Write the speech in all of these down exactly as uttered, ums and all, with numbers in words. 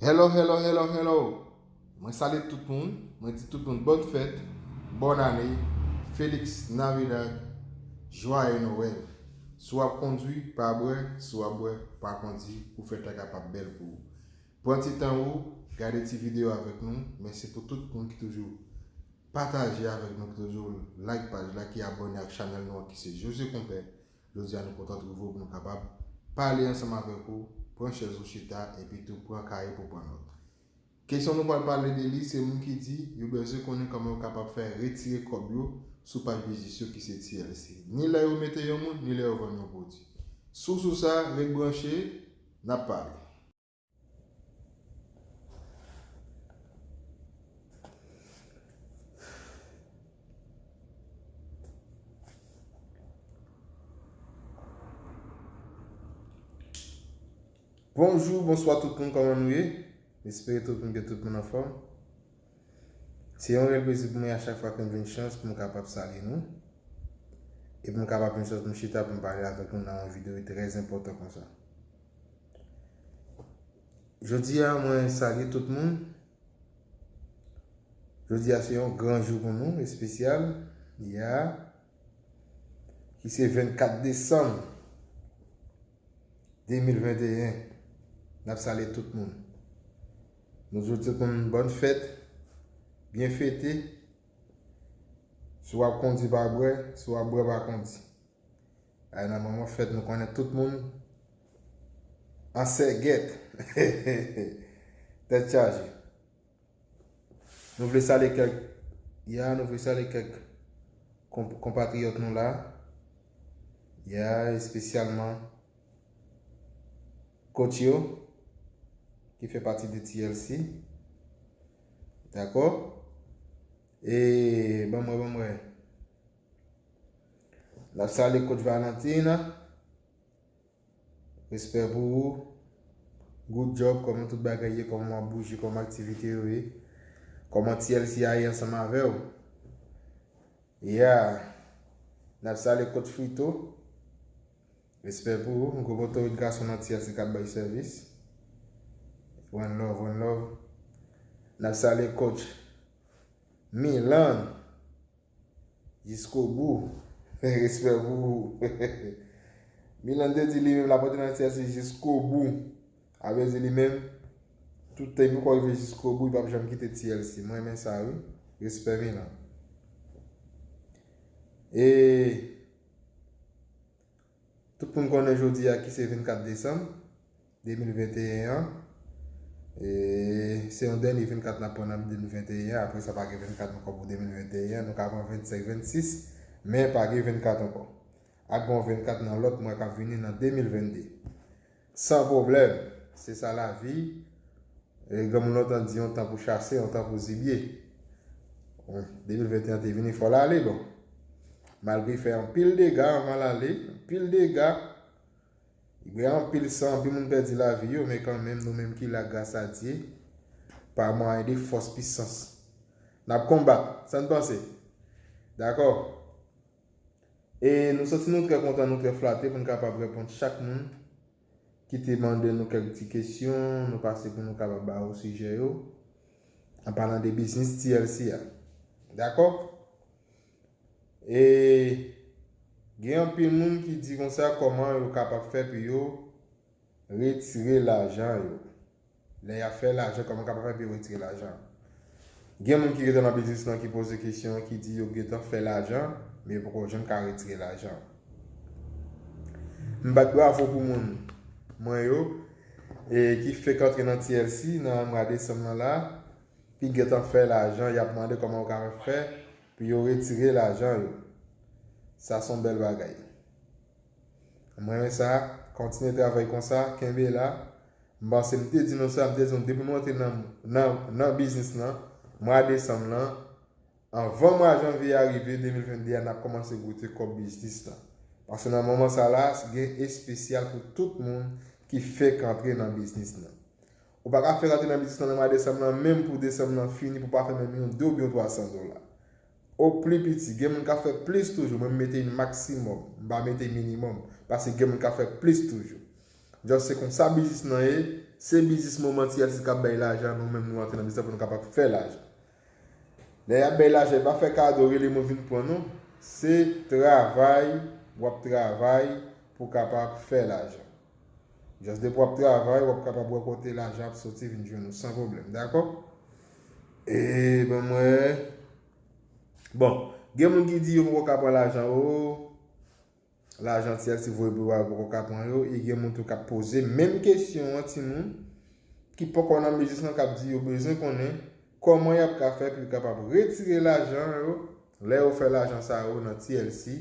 Hello, hello, hello, hello. Mwen salye tout moun. Mwen di tout moun bòn fèt, bòn ane, Feliz Navidad, Joyeux Noël. Si w ap kondwi, pa bwè. Si w ap bwè, pa kondwi, pou fèt la kapab bèl pou ou. Pran ti tan ou, gade ti videyo avèk nou. Mèsi pou tout moun ki toujou pataje avèk nou, ki toujou like paj la, ki abòne ak chanèl nou an, ki se José Konpè. Jodi a, nou kontan twouve w pou nou kapab pale ansanm avèk ou, pran chèz ou chita, epi tou pran kaye pou pran nòt. Kesyon nou pral pale de li, se moun ki di yo bezwen konnen kòman yo kapab fè retire kòb yo sou paj biznis yo ki se T L C. Ni lè yo mete yon moun, ni lè yo vann yon pwodui. Sou, sou sa, ret branche, n ap pale. Bonjou, bonswa tout moun, kòman nou ye? M espere tout moun gen tout moun anfòm. Se yon reyèl plezi pou mwen a chak fwa ke m jwenn chans pou m kapab salye nou. E pou m kapab jwenn chans pou m chita pou m pale avèk nou nan yon videyo trè enpòtan konsa. Jodi a, mwen salye tout moun. Jodi a, se yon gran jou pou nou, espesyal. Ya. Ki se vennkat desanm de mil venteyen. N ap salye tout moun. Nou di tout moun bòn fèt, byen fete. Si w ap kondi, pa bwè. Si w ap bwè, pa kondi. Ay, nan moman fèt, nou konnen tout moun an sègèt. Tèt chaje. Nou vle salye kèk, ya, nou vle salye kèk konp-, konpatriyòt nou la. Ya, espesyalman kòch yo, ki fè pati de T L C. Dakò? E, ban mwen, ban mwen. N ap salye kòch Valentina. Respè pou ou. Good job, kòman tout bagay ye, kòman w ap bouje, kòman aktivite yo ye, kòman T L C a ye ansanm avè w. Yeah. N ap salye kòch Frito. Respè pou ou, gwo motorit gason nan T L C k ap bay sèvis. One love, one love. N ap salye kòch Milan. Jiskobou. Respè pou ou. Milan te di li menm l ap antre nan T L C jiskobou. A vle di li menm, tout tan li poko rive jiskobou, li p ap janm kite T L C. Mwen renmen sa wi. Respè Milan. E tout moun konnen jodi a ki se vennkat desanm de mil venteyen an. E se yon dènye vennkat n ap pran nan de mil venteyen an. Apre sa, pa gen vennkat ankò pou de mil venteyen an. Nou ka pran vennsenk, vennsis, men pa gen vennkat ankò. Ak gen yon vennkat nan lòt mwa k ap vini nan de mil vennde. San pwoblèm. Se sa lavi. E granmoun lontan di yon tan pou chase, yon tan pou zibye. Bon, de mil venteyen an te vini, fò l ale, bon. Malgre fè anpil dega anvan l ale, anpil dega. Li bwè anpil san, anpil moun pèdi lavi yo, men kanmenm, nou menm ki la, gras a Dye, pa mwayen de fòs, pisans, n ap konbat, sa n panse. Dakò? E nou santi nou trè kontan, nou trè flate pou n kapab reponn chak moun ki te mande nou kèk ti kesyon, nou pase pou nou kapab ba yo sijè yo, an palan de biznis T L C a. Dakò? E gen anpil moun ki di konsa, kòman yo kapab fè pou yo retire lajan yo. Lè y ap fè lajan, kòman yo kapab fè pou yo retire lajan? Gen moun ki gentan nan biznis lan ki poze kesyon an, ki di yo gentan fè lajan, men yo poko janm ka retire lajan. M bat bravo pou moun mwen yo, e ki fenk antre nan T L C nan mwa desanm nan la, ki gentan fè lajan, y ap mande kòman yo ka fè pou yo retire lajan yo. Sa se yon bèl bagay. Mwen renmen sa, kontinye travay konsa, kenbe la. M panse m te di nou sa, m te di nou depi nou antre nan, nan, nan biznis lan, mwa desanm lan, anvan mwa janvye a rive de mil vennde a, n ap kòmanse goute kòb biznis lan. Paske nan moman sa la, gen espesyal pou tout moun ki fenk antre nan biznis lan. Ou pa ka fenk antre nan biznis lan nan mwa desanm lan, menm pou desanm lan fini, pou pa fè menm yon de oubyen twa san dola. O pli piti, gen moun k ap fè plis toujou, mwen m mete yon maksimòm, m pa mete minimòm, paske gen moun k ap fè plis toujou. Just se konsa biznis lan ye, Se biznis moman T L C k ap bay lajan, nou menm nou antre nan biznis pou nou kapab fè lajan. Lè y ap bay lajan, e pa fè kado, rele mwen vin pran non. Se travay, w ap travay pou kapab fè lajan. Just depi w ap travay, w ap kapab wè kote lajan ap soti vin jwenn ou san pwoblèm, dakò? E ban mwen. Bon, gen moun ki di yo poko ka pran lajan yo. Lajan T L C voye pou yo a, yo poko ka pran yo. E gen moun tou k ap poze menm kesyon an, timoun ki poko nan biznis lan, k ap di yo bezwen konnen kòman y ap ka fè pou yo kapab retire lajan yo lè yo fè lajan sa yo nan T L C.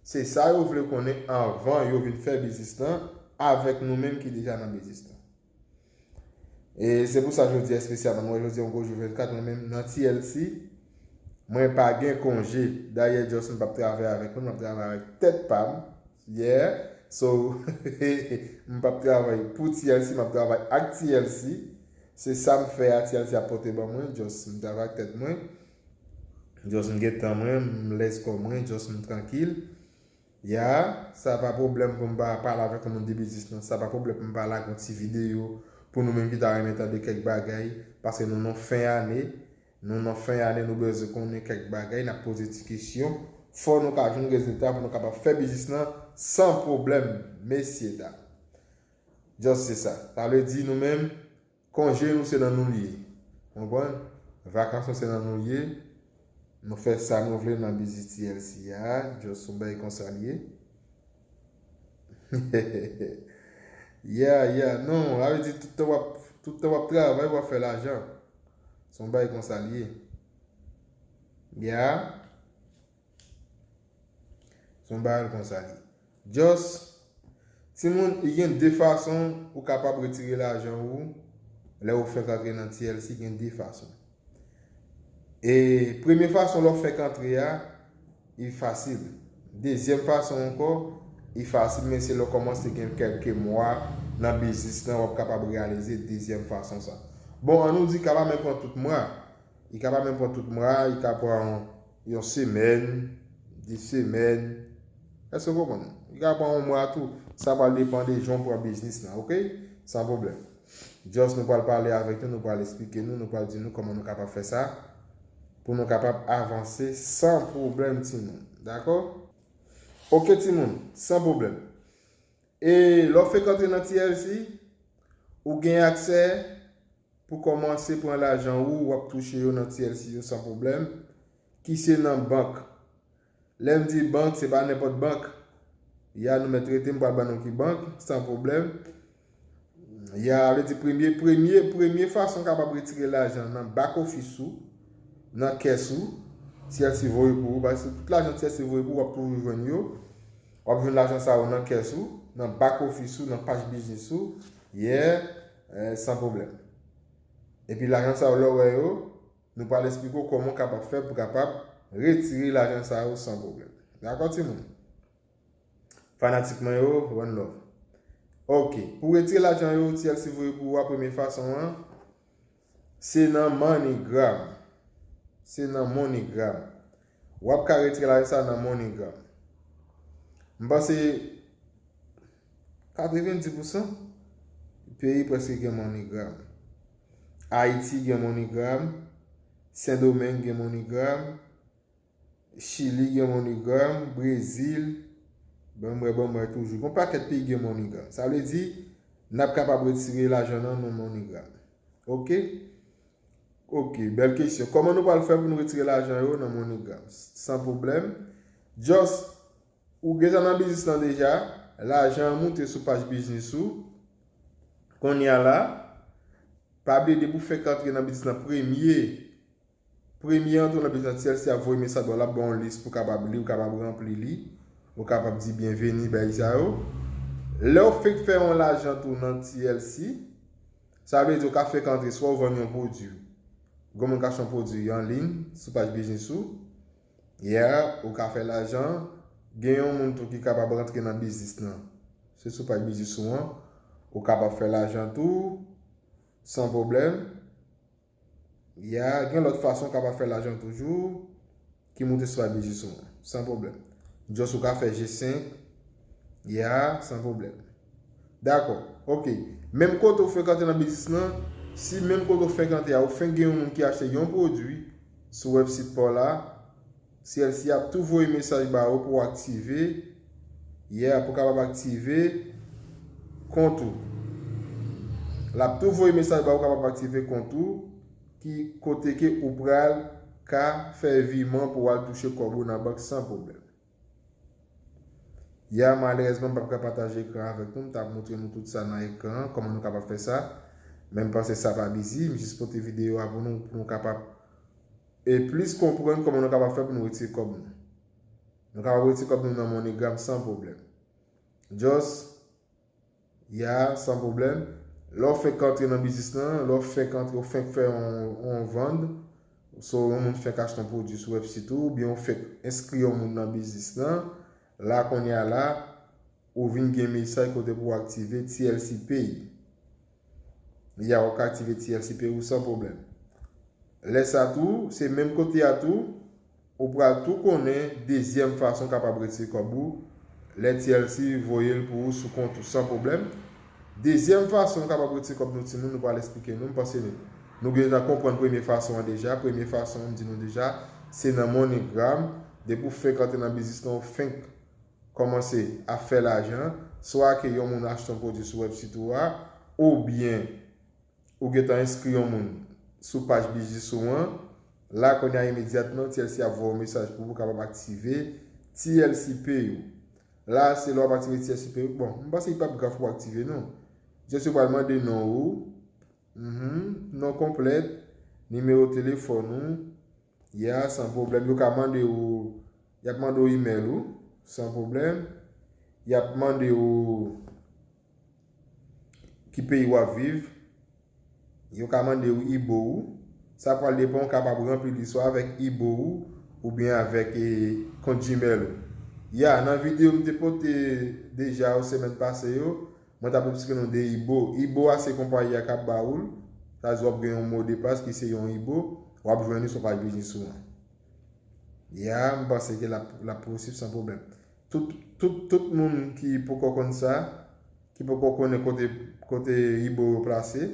Se sa yo vle konnen anvan yo vin fè biznis lan avèk nou menm ki deja nan biznis lan. E se pou sa jodi a espesyalman, nou wè jodi a yon gwo jou vennkat, mwen menm nan T L C, mwen pa gen konje. Dayè, just m p ap travay avèk moun, m ap travay avèk tèt pa m. Yeah. So, m p ap travay pou T L C, m ap travay ak T L C. Se sa m fè a, T L C ap pote ban mwen, just m travay ak tèt mwen. Just m gen tan mwen, m lèz kò mwen, just m trankil. Ya, sa pa pwoblèm pou m pa pale avèk yon moun de biznis lan. Sa pa pwoblèm pou m pale ak yon ti videyo pou nou menm ki ta renmen tande kèk bagay. Paske nou nan fen ane. Nou nan fen ane, nou bezwen konnen kèk bagay. N ap poze ti kesyon. Fò nou ka jwenn rezilta pou nou kapab fè biznis lan san pwoblèm, mesye dam. Just se sa. Sa vle di nou menm, konje nou se nan nou l ye. Konprann? Vakans nou se nan nou l ye. Nou fè sa nou vle nan biznis T L C a. Just yon bagay konsa l ye. Yeah, yeah. Non, sa vle di tout tan w ap, tout tan w ap travay, w ap fè lajan. Se yon bagay konsa l ye. Yeah. Se yon bagay konsa l ye. Just, timoun, gen de fason ou kapab retire lajan ou lè ou fèk antre nan T L C, gen de fason. E premye fason, lè w fèk antre a, li fasil. Dezyèm fason ankò, li fasil, men se lè w kòmanse gen kèlke mwa nan biznis lan, w ap kapab reyalize dezyèm fason sa. Bon, an nou di, ka pa menm pran tout mwa. Li ka pa menm pran tout mwa, li ka pran yon, yon semèn, de semèn. Èske w konprann? Li ka pran yon mwa tou. Sa pral depann de jan w pran biznis lan, oke? San pwoblèm. Just nou pral pale avèk nou, nou pral esplike nou, nou pral di nou kòman nou kapab fè sa pou nou kapab avanse san pwoblèm, timoun. Dakò? Oke, timoun, san pwoblèm. E lè w fèk antre nan T L C, ou gen aksè pou kòmanse pran lajan ou, w ap touche yo nan T L C yo san pwoblèm, ki se nan bank. Lè m di bank, se pa nenpòt bank. Ya, nou mèt rete, m pral ban nou ki bank, san pwoblèm. Ya, vle di premye, premye, premye fason w kapab retire lajan nan back office ou, nan kès ou, T L C voye pou ou, paske tout lajan T L C voye pou ou, w ap toujou jwenn yo. W ap jwenn lajan sa yo nan kès ou, nan back office ou, nan paj biznis ou, yeah, eh, san pwoblèm. Epi lajan sa yo, lè w wè yo, nou pral esplike w kòman w kapab fè pou kapab retire lajan sa yo san pwoblèm. Dakò, timoun? Fanatik mwen yo, one love. Oke, pou retire lajan yo, T L C voye pou ou a, premye fason an, se nan MoneyGram. Se nan MoneyGram. W ap ka retire lajan sa nan MoneyGram. M panse katrevenndis pousan peyi prèske gen MoneyGram. Ayiti gen MoneyGram, Sendomeng gen MoneyGram, Chili gen MoneyGram, Brezil, ban m wè, ban m wè toujou. Gon pakèt peyi gen MoneyGram. Sa vle di, n ap kapab retire lajan nan nan MoneyGram. Oke? Oke, bèl kesyon. Kòman nou pral fè pou nou retire lajan yo nan MoneyGram? San pwoblèm. Just, ou deja nan biznis lan deja, lajan an moute sou paj biznis ou. Kounye a la, pa bliye depi w fèk antre nan biznis lan, premye, premye antre w nan biznis lan, T L C ap voye mesaj ba w, l ap ba w yon lis pou w kapab li, ou kapab ranpli li, ou kapab di byenveni, bagay sa yo. Lè w fèk fè yon lajan tou nan T L C, sa vle di ou ka fèk antre swa ou vann yon pwodui. Gen moun k achte yon pwodui an liy sou paj biznis ou. Yeah, ou ka fè lajan. Gen yon moun tou ki kapab rantre nan biznis lan. Se sou paj biznis ou an. Ou kapab fè lajan tou, san pwoblèm. Yeah, gen lòt fason ou kapab fè lajan toujou, ki moute sou paj biznis ou an, san pwoblèm. Just ou ka fè G senk, yeah, san pwoblèm. Dakò. Ok. Menm kote ou fenk antre nan biznis lan, si menm kote ou fenk antre a, ou fenk gen yon moun ki achte yon pwodui sou wèbsit pa w la, T L C ap tou voye mesaj ba ou pou w aktive, yeah, pou w kapab aktive kont ou. L ap tou voye mesaj ba ou kapab aktive kont ou, ki kote ke ou pral ka fè viman pou w al touche kòb ou nan bank san pwoblèm. Ya, malerezman, m p ap ka pataje ekran avèk nou. M t ap montre nou tout sa nan ekran an, kòman nou kapab fè sa. Men m panse sa pa bizi, m jis pote videyo a pou nou, pou nou kapab e plis konprann kòman nou kapab fè pou nou retire kòb nou. Nou kapab retire kòb nou nan MoneyGram san pwoblèm. Just, ya, san pwoblèm. Lè w fenk antre nan biznis lan, lè w fenk antre, ou fenk fè yon, yon vann, so yon moun fenk achte yon pwodui sou wèbsit ou, oubyen ou fenk enskri yon moun nan biznis lan, la kounye a la, ou vin gen mesaj kote pou w aktive T L C Pay. Ya, w ap ka aktive T L C Pay ou san pwoblèm. Lè sa tou, se menm kote a tou, ou pral tou konnen dezyèm fason w kapab retire kòb ou, lè T L C voye l pou ou sou kont ou san pwoblèm. Dezyèm fason w kapab retire kòb nou timoun, nou pral eksplike nou, m panse nou, nou gentan konprann premye fason an deja. Premye fason an, m di nou deja, se nan MoneyGram. Depi w fenk antre nan biznis lan, ou fenk kòmanse ap fè lajan, swa ke yon moun achte yon pwodui sou wèbsit ou a, oubyen ou gentan enskri yon moun sou paj biznis ou an, la kounye a imedyatman T L C ap voye yon mesaj pou ou kapab aktive T L C Pay ou. La, se lè w ap aktive T L C Pay ou. Bon, m panse li p ap grav pou w aktive non. Just yo pral mande non ou, mhm, non konplèt, nimewo telefòn ou, ya, san pwoblèm. Yo ka mande ou, y ap mande ou imèl ou, san pwoblèm. Y ap mande ou ki peyi w ap viv. Yo ka mande ou ibo ou. Sa pral depann, ou kapab ranpli li swa avèk ibo ou oubyen avèk, e, kont Gmail ou. Ya, nan videyo m te pote deja yo semèn pase yo, mwen t ap eksplike nou de ibo. Ibo a se konpayi a k ap ba ou l. Sa di w ap gen yon modepas ki se yon ibo. W ap jwenn li sou paj biznis ou an. Ya, m panse ke l ap, l ap posib san pwoblèm. Tout, tout, tout moun ki poko konn sa, ki poko konnen kote, kote ibo yo plase,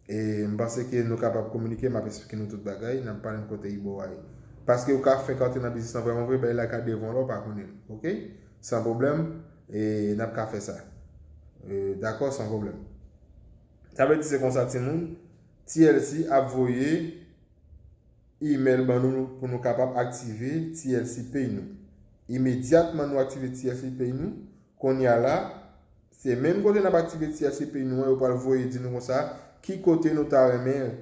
e m panse ke nou kapab kominike, m ap eksplike nou tout bagay, n ap pale n kote ibo a ye. Paske ou ka fenk antre nan biznis lan vrèman vre, bagay la ka devan w la, ou pa konnen l, oke? San pwoblèm, e n ap ka fè sa. E, dakò, san pwoblèm. Sa vle di se konsa, timoun, T L C ap voye imèl ban nou pou nou kapab aktive T L C Pay nou. Imedyatman nou aktive T L C Pay nou, kounye a la, se menm kote n ap aktive T L C Pay nou an, yo pral voye di nou konsa, ki kote nou ta renmen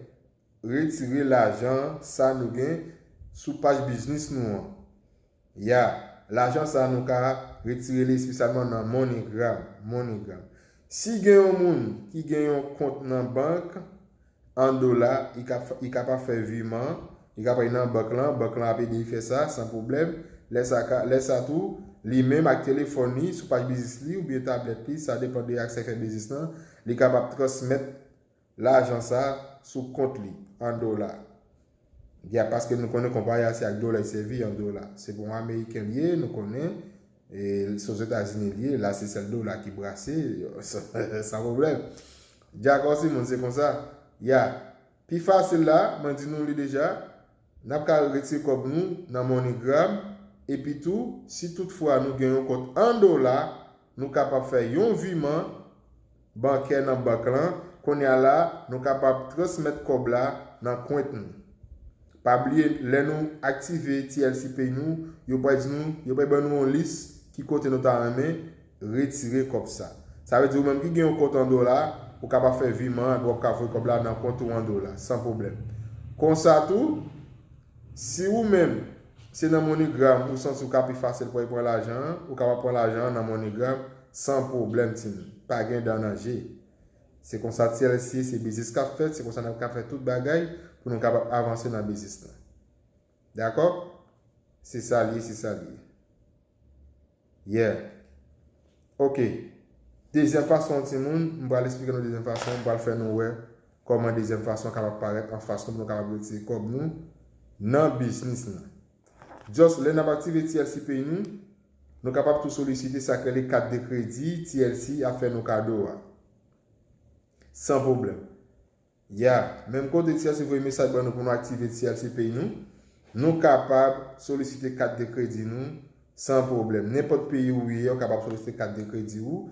retire lajan sa nou gen sou paj biznis nou an. Ya, lajan sa nou ka retire li espesyalman nan MoneyGram, MoneyGram. Si gen yon moun ki gen yon kont nan bank an dola, li ka, li kapab fè viman, li ka pral nan bank lan, bank lan ap ede li fè sa san pwoblèm. Lè sa ka, lè sa tou, li menm ak telefòn li, sou paj biznis li oubyen tablèt li, sa depann de ak sektè biznis lan, li kapab transmèt lajan sa sou kont li an dola. Ya, paske nou konnen konpayi a se ak dola y sèvi, an dola. Se pa yon ameriken li ye, nou konnen, e, se Ozetazini li ye, la se sèl dola ki brase, san pwoblèm. Dakò, timoun, se konsa. Ya, pi fasil la, mwen di nou li deja, n ap ka retire kòb nou nan MoneyGram, epi tou, si toutfwa nou gen yon kont an dola, nou kapab fè yon viman bankè nan bank lan, kounye a la, nou kapab transmèt kòb la nan kont nou. Pa bliye, lè nou aktive T L C Pay nou, yo pral di nou, yo pral ban nou yon lis ki kote nou ta renmen retire kòb sa. Sa vle di ou menm ki gen yon kont an dola, ou kapab fè viman an, w ap ka voye kòb la nan kont ou an dola, san pwoblèm. Konsa tou, si ou menm, se nan MoneyGram ou santi w ka pi fasil pou w pran lajan an, ou kapab pran lajan an nan MoneyGram san pwoblèm, timoun. Pa gen dan nan je. Se konsa T L C, se biznis k ap fèt, se konsa n ap ka fè tout bagay pou nou kapab avanse nan biznis lan. Dakò? Se sa l ye, se sa l ye. Yeah. Ok. Dezyèm fason, timoun, m pral eksplike nou dezyèm fason, m pral fè nou wè kòman dezyèm fason kapab parèt an fas nou pou nou kapab retire kòb nou nan biznis lan. Just lè n ap aktive T L C Pay nou, Nou kapab tou solisite sa k rele kat de kredi T L C ap fè nou kado a. San pwoblèm. Ya, menm kote T L C voye mesaj ban nou pou nou aktive T L C Pay nou, nou kapab solisite kat de kredi nou san pwoblèm. Nenpòt peyi ou ye, ou kapab solisite kat de kredi ou,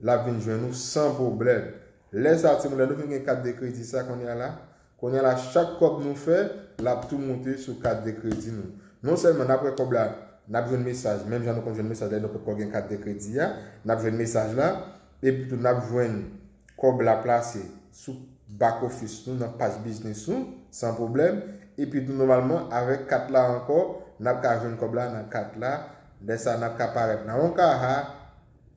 l ap vin jwenn ou san pwoblèm. Lè sa a, timoun, lè nou vin gen kat de kredi sa kounye a la, kounye a la, chak kòb nou fè, l ap tou moute sou kat de kredi nou. Non sèlman n ap wè kòb la, n ap jwenn mesaj, menm jan nou konn jwenn mesaj lè nou poko gen kat de kredi a, n ap jwenn mesaj la, epi tou n ap jwenn kòb la plase sou back office nou, nan paj biznis nou, san pwoblèm. Epi tou nòmalman, avèk kat la ankò, n ap ka jwenn kòb la nan kat la. Lè sa, n ap ka parèt nan yon kaha,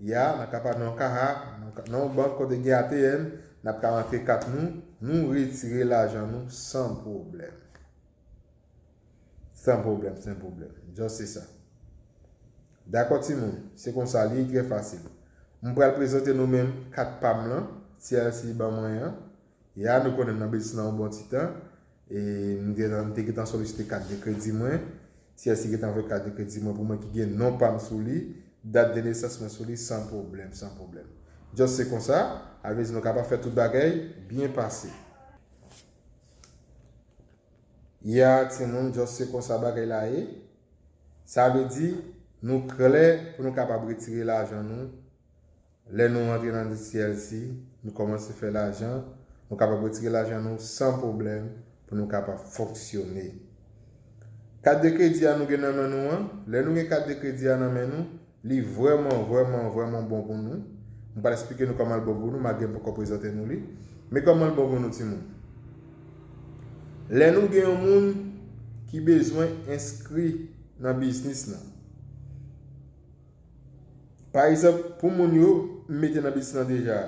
ya, n ap ka parèt nan yon kaha, nan yon ka- nan yon bank kote gen A T M, n ap ka rantre kat nou, nou retire lajan nou san pwoblèm. San pwoblèm, san pwoblèm. Just se sa. Dakò timoun, se konsa li ye, trè fasil. M pral prezante nou menm kat pa m lan, T L C ban mwen an. Ya, nou konnen m nan biznis lan yon bon ti tan. E m gentan, m te gentan solisite kat de kredi mwen. T L C gentan voye kat de kredi mwen pou mwen ki gen non pa m sou li, dat de nesans mwen sou li, san pwoblèm, san pwoblèm. Just se konsa, sa vle di nou kapab fè tout bagay byen pase. Ya, timoun, just se konsa bagay la ye. Sa vle di, nou klè pou nou kapab retire lajan nou. Lè nou antre nan T L C, nou kòmanse fè lajan, nou kapab retire lajan nou san pwoblèm pou nou kapab fonksyone. Kat de kredi a nou gen nan men nou an, lè nou gen kat de kredi a nan men nou, li vrèman, vrèman, vrèman bon pou nou. M pral eksplike nou kòman l bon pou nou, malgre m poko prezante nou li. Men kòman l bon pou nou, timoun? Lè nou gen yon moun ki bezwen enskri nan biznis lan. Pa egzanp, pou moun yo m mete nan biznis lan deja,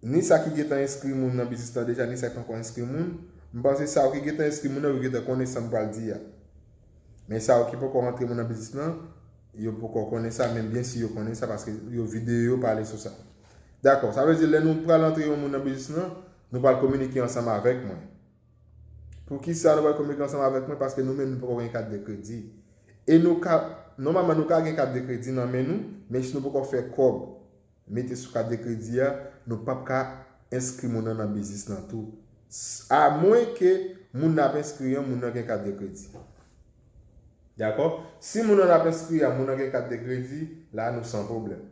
ni sa ki gentan enskri moun nan biznis lan deja, ni sa ki poko enskri moun, m panse sa yo ki gentan enskri moun nan, yo gentan konnen sa m pral di a. Men sa yo ki poko rantre moun nan biznis lan, yo poko konnen sa, men byen si yo konnen sa, paske yo videyo yo pale sou sa. Dakò, sa vle di lè nou pral antre yon moun nan biznis lan, nou pral kominike ansanm avèk mwen. Poukisa nou pral kominike ansanm avèk mwen? Paske nou menm nou poko gen kat de kredi. E nou ka, nòmalman nou ka gen kat de kredi nan men nou, men si nou poko fè kòb mete sou kat de kredi a, nou p ap ka enskri moun nan nan biznis lan tou. S- Amwen ke moun n ap enskri an, moun nan gen kat de kredi. Dakò? Si moun nan n ap enskri a, moun nan gen kat de kredi, la nou san pwoblèm.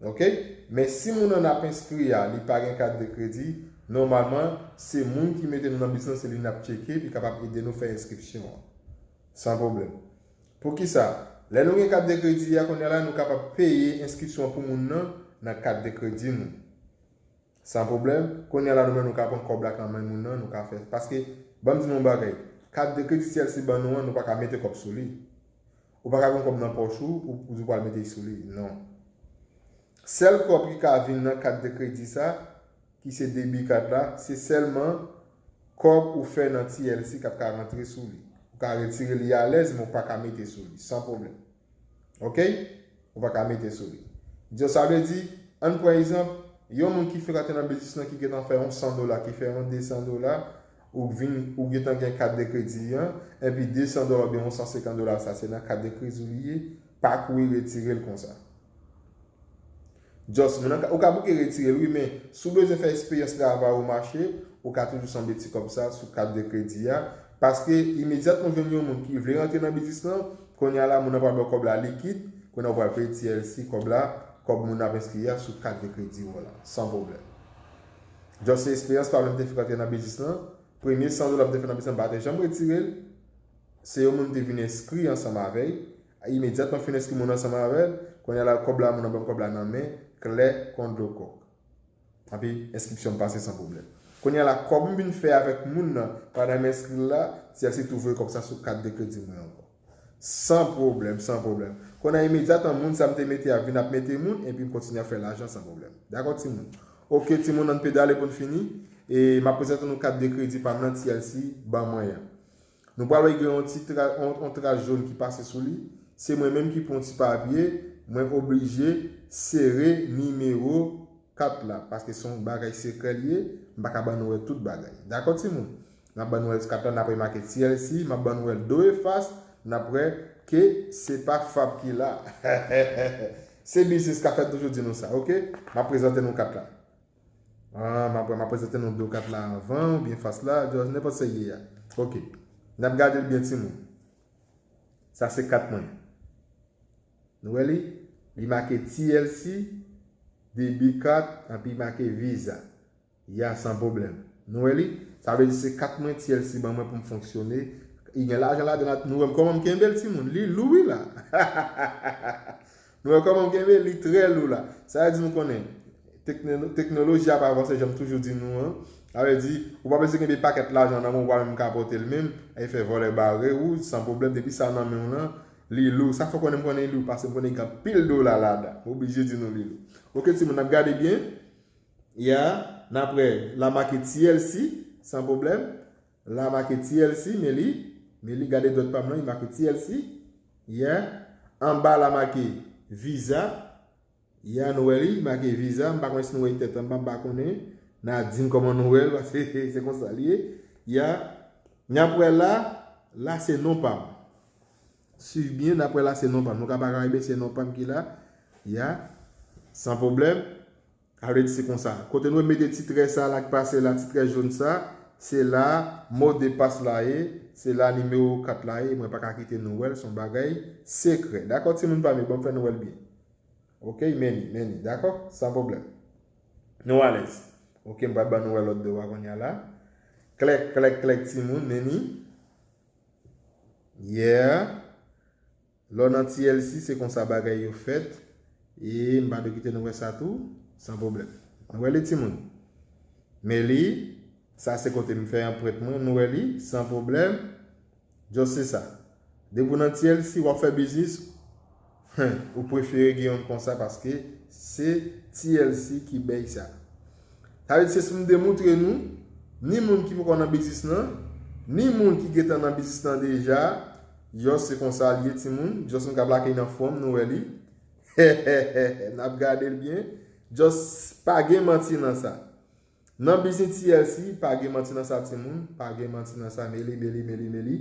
Oke? Men si moun nan n ap enskri a, li pa gen kat de kredi, nòmalman, se moun ki mete nou nan biznis lan, se li n ap tcheke, li kapab ede nou fè enskripsyon an. San pwoblèm. Poukisa? Lè nou gen kat de kredi a, kounye a la, nou kapab peye enskripsyon pou moun nan nan kat de kredi nou. San pwoblèm. Kounye a la, nou menm, nou ka pran kòb la nan men moun nan, nou ka fè. Paske, ban m di nou yon bagay. Kat de kredi T L C ban nou an, nou pa ka mete kòb sou li. Ou pa ka gen kòb nan pòch ou, ou, ou di w pral mete sou li. Non. Sèl kòb ki ka vin nan kat de kredi sa, ki se debi kat la, se sèlman kòb ou fè nan T L C k ap ka rantre sou li. Ou ka retire li alèz, men ou pa ka mete sou li, san pwoblèm. Oke? Ou pa ka mete sou li. Donk, sa vle di, ann pran egzanp, yon moun ki fèk antre nan biznis lan ki gentan fè yon san dola, ki fè yon de san dola, ou vin, ou gentan gen kat de kredi an, epi de san dola oubyen yon san senkant dola sa, se nan kat de kredi w li ye, pa kouri retire l konsa. Just, moun nan ka, ou ka bouke retire l, wi, men si w bezwen fè eksperyans travay ou mache, ou ka toujou sanble ti kòb sa sou kat de kredi a. Paske imedyatman w jwenn yon moun ki vle rantre nan biznis lan, kounye a la, moun nan pral ba w kòb la likid, kounye a w pral peye T L C kòb la, kòb moun nan ap enskri a sou kat de kredi w la, san pwoblèm. Just se eksperyans pa m te fèk rantre nan biznis lan, premye san dola m te fè nan biznis lan, m pa te janm retire l. Se yon moun m te vin enskri ansanm avè l. Imedyatman fin enskri moun ansanm avè l, kounye a la kòb la, moun nan ban m kòb la nan men, klè kon dlo kòk. Epi enskripsyon m pase san pwoblèm. Kounye a la, kòb m vin fè avèk moun nan, pandan m enskri l la, T L C tou voye kòb sa sou kat de kredi mwen ankò. San pwoblèm, san pwoblèm. Kounye a imedyatman moun sa m te mete a vin ap mete moun, epi m kontinye ap fè lajan san pwoblèm. Dakò, timoun? Oke, timoun, ann pedale pou n fini. E m ap prezante nou kat de kredi pa m nan T L C ban mwen an. Nou pral wè gen yon ti tra, yon, yon tras jòn ki pase sou li. Se mwen menm ki pran yon ti papye, mwen oblije sere nimewo kat la, paske se yon bagay sekrè li ye, m pa ka ban nou wè tout bagay. Dakò, timoun? M ap ban nou wè kat la, n ap remake T L C, m ap ban nou wè l do e fas, n ap wè Ke se pa Fab ki la. Se biznis k ap fèt, toujou di nou sa, oke? M ap prezante nou kat la. Ah, m ap, m ap prezante nou do kat la anvan, oubyen fas la, just nenpòt sa ye a. Oke. N ap gade l byen, timoun. Sa se kat mwen. Nou wè li? Li make T L C, debit card, anpi make Visa. Ya, san pwoblèm. Nou wè li? Sa vle di se kat mwen T L C ban mwen pou m fonksyone. Li gen lajan ladan l, nou wè m kòman m kenbe l, timoun. Li lou wi la. Nou wè kòman m kenbe l? Li trè lou la. Sa vle di nou konnen tekno-, teknoloji ap avanse, jan m toujou di nou an. Sa vle di, ou pa bezwen kenbe pakèt lajan nan men w, ou pa menm ka pote l menm. Ay fè vòlè bare ou, san pwoblèm, depi sa nan men w lan, li lou. Sa fè w konnen m konnen li lou, paske m konnen gen anpil dola ladan. M oblije di nou li lou. Oke, timoun, n ap gade byen. Ya, n ap wè, la make T L C, san pwoblèm. La make T L C, men li, men li, gade dwèt pa m lan, li make T L C. Ya, anba la make Visa. Ya, nou wè li, make Visa. M pa konnen si nou wè li tèt anba, m pa konnen. N a di m kòman nou wè l, paske se konsa li ye. Ya, n ap wè la, la se non pa m. Swiv byen, n ap wè la se non pa m. Nou ka pa ka wè, men se non pa m ki la. Ya, san pwoblèm. Sa vle di se konsa. Kote nou mete ti trè sa la k pase la, ti trè jòn sa, se la mo de pas la ye, se la nimewo kat la ye, mwen pa ka kite nou wè l, se yon bagay sekrè. Dakò, timoun pa m yo, ban m fè nou wè l byen. Oke, men li, men li, dakò? San pwoblèm. Nou alèz. Oke, m pral ban nou wè lòt do a kounye a la. Klèk, klèk, klèk, timoun, men li. Yeah. Lè w nan T L C, se konsa bagay yo fèt. E m pa dwe kite nou wè sa tou, san pwoblèm. Nou wè li, timoun? Men li, sa se kote m fè anprent mwen, nou wè li, san pwoblèm. Just se sa. Depi w nan T L C, w ap fè biznis, ou prefere gen youn konsa paske se T L C ki bay sa. Sa vle di se si m te moutre nou, ni moun ki poko nan biznis lan, ni moun ki gentan nan biznis lan deja, just se konsa l ye, timoun. Just m ka plake nan fwon m, nou wè li. N ap gade l byen. Just pa gen manti nan sa. Nan biznis T L C, pa gen manti nan sa, timoun. Pa gen manti nan sa, men li, men li, men li, men li.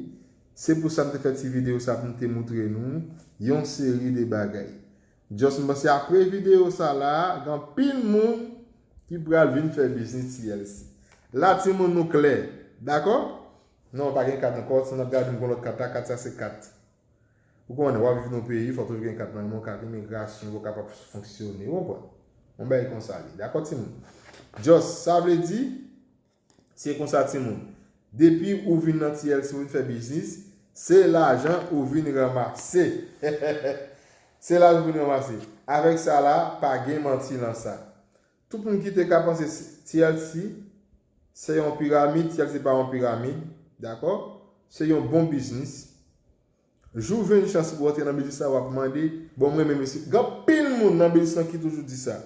Se pou sa m te fè ti videyo sa pou m te moutre nou yon seri de bagay. Just m panse apre videyo sa la, gen anpil moun ki pral vin fè biznis T L C. La, timoun, nou klè. Dakò? Non, pa gen kat ankò. Si n ap gade, m gon lòt kat la. Kat sa se kat. Ou konnen, w ap viv nan yon peyi, fò toujou gen kat nan men w, kat imigrasyon, pou w kapab fonksyone. Ou konprann? Yon bagay konsa li. Dakò, timoun? Just, sa vle di, se konsa, timoun. Depi ou vin nan T L C, ou vin fè biznis, se lajan ou vin ranmase. Se lajan ou vin ranmase. Avèk sa la, pa gen manti nan sa. Tout moun ki te ka panse T L C se yon piramid, T L C pa yon piramid, dakò? Se yon bon biznis. Jou w jwenn chans pou w antre nan biznis la, w ap mande, bon, mwen menm, mesye, gen anpil moun nan biznis lan ki toujou di sa.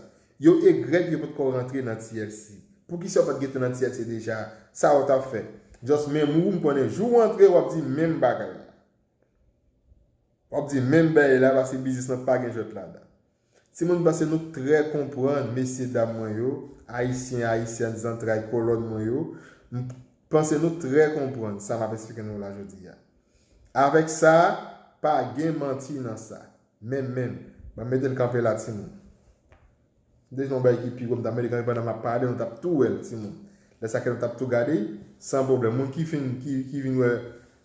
Yo egrèt yo potko rantre nan T L C. Poukisa w pa t gentan nan T L C deja? Sa w t ap fè? Just menm ou, m konnen, jou w antre, w ap di menm bagay la. W ap di menm bagay la, paske biznis lan pa gen jwèt ladan. Timoun, m panse nou trè konprann, mesye dam mwen yo, ayisyen, ayisyèn, zantray, kolòn mwen yo. M panse nou trè konprann sa m ap eksplike nou la jodi a. Avèk sa, pa gen manti nan sa. Menm, menm. Ban m mete l kanpe la, timoun. Deja yon bagay ki pi gwo, m t ap mete kanpe pandan m ap pale, nou t ap tou wè l, timoun. Lè sa ke nou t ap tou gade, san pwoblèm. Moun ki fin, ki, ki vin wè,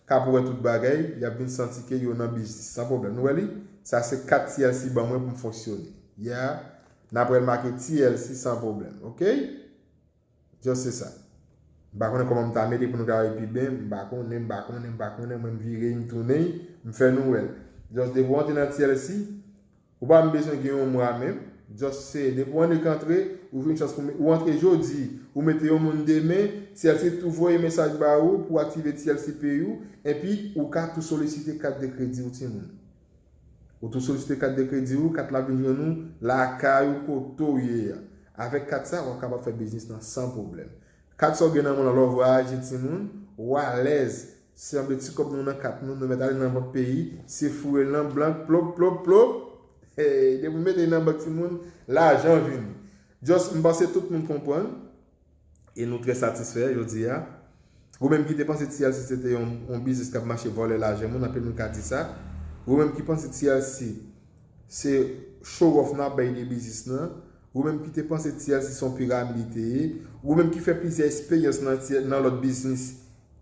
k ap wè tout bagay, y ap vin santi ke yo nan biznis, san pwoblèm. Nou wè li? Sa se kat T L C ban mwen pou m fonksyone. Ya, n ap wè l make T L C san pwoblèm, oke? Just se sa. M pa konnen kòman m ta mete pou nou ka wè pi byen, m pa konnen, m pa konnen, m pa konnen, mwen m vire, m tounen, m fè nou wè l. Just depi w antre nan T L C, ou pa menm bezwen gen yon mwa menm, just se depi w annik antre, ou jwenn chans pou ou antre jodi, ou mete yon moun demen, T L C tou voye mesaj ba ou pou aktive T L C Pay ou, epi ou ka tou solisite kat de kredi ou, timoun. Ou tou solisite kat de kredi ou, kat la vin jwenn ou lakay ou kote w ye a. Avèk kat sa, w ap kapab fè biznis lan san pwoblèm. Kat sa w gen nan men w lan, lè w vwayaje, timoun, w alèz. Se anble ti kòb nou nan kat nou, nou mèt ale nan bank peyi, se foure l nan bank, plop, plop, plop. Hey, depi w mete l nan bank, timoun, lajan vini. Just, m panse tout moun konprann. E nou trè satisfè jodi a. Ou menm ki te panse T L C se te yon, yon biznis k ap mache vòlè lajan moun, anpil moun ka di sa. Ou menm ki panse T L C se show off n ap bay de biznis nan, ou menm ki te panse T L C se yon piramid li te ye, ou menm ki fè plizyè eksperyans nan, nan lòt biznis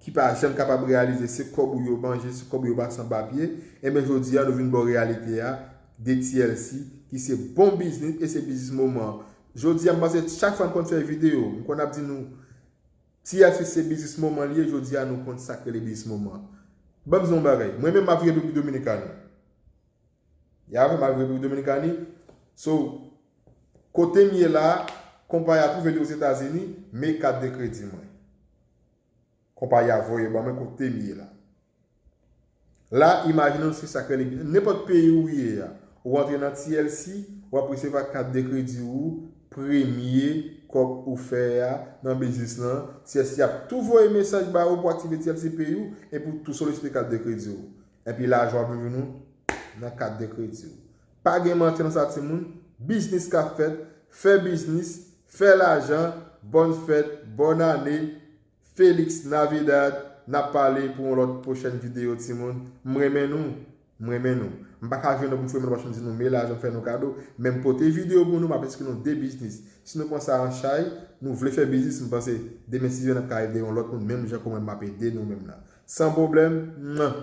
ki pa janm kapab reyalize, se kòb ou yo manje, se kòb ou yo ba san papye, enben jodi a nou vin ba w reyalite a de T L C ki se bon biznis e se biznis moman an. Jodi a m panse chak fwa m konn fè videyo, m konn ap di nou T L C se biznis moman li ye, jodi a nou konn sa k rele biznis moman an. Ban m di nou yon bagay, mwen menm m ap viv Repiblik Dominikani. Ya vè m ap viv Repiblik Dominikani. So, kote m ye la, konpayi a twouve li Ozetazini, men kat de kredi mwen. Konpayi a voye ban mwen kote m ye la. La, imajine w se sa k rele nenpòt peyi ou ye a. Ou antre nan T L C, w ap resevwa kat de kredi ou, premye kòb ou fè a nan biznis lan, T L C ap tou voye mesaj ba ou pou aktive T L C Pay ou epi w tou solisite kat de kredi ou. Epi lajan w ap vin vin ou nan kat de kredi ou. Pa gen manti nan sa timoun, biznis k ap fèt, fè biznis, fè lajan, bòn fèt, bòn ane, Feliz Navidad, n ap pale pou yon lòt pwochèn videyo timoun. M renmen nou, m renmen nou. M pa ka jwenn nou pou m fè men paske m di nou men lajan m fè nou kado, men m pote videyo pou nou, m ap eksplike nou de biznis. Si nou pran sa an chay, nou vle fè biznis, m panse demen si Dye vle n ap ka ede yon lòt moun menm jan kòman m ap ede nou menm nan. San pwoblèm, nan.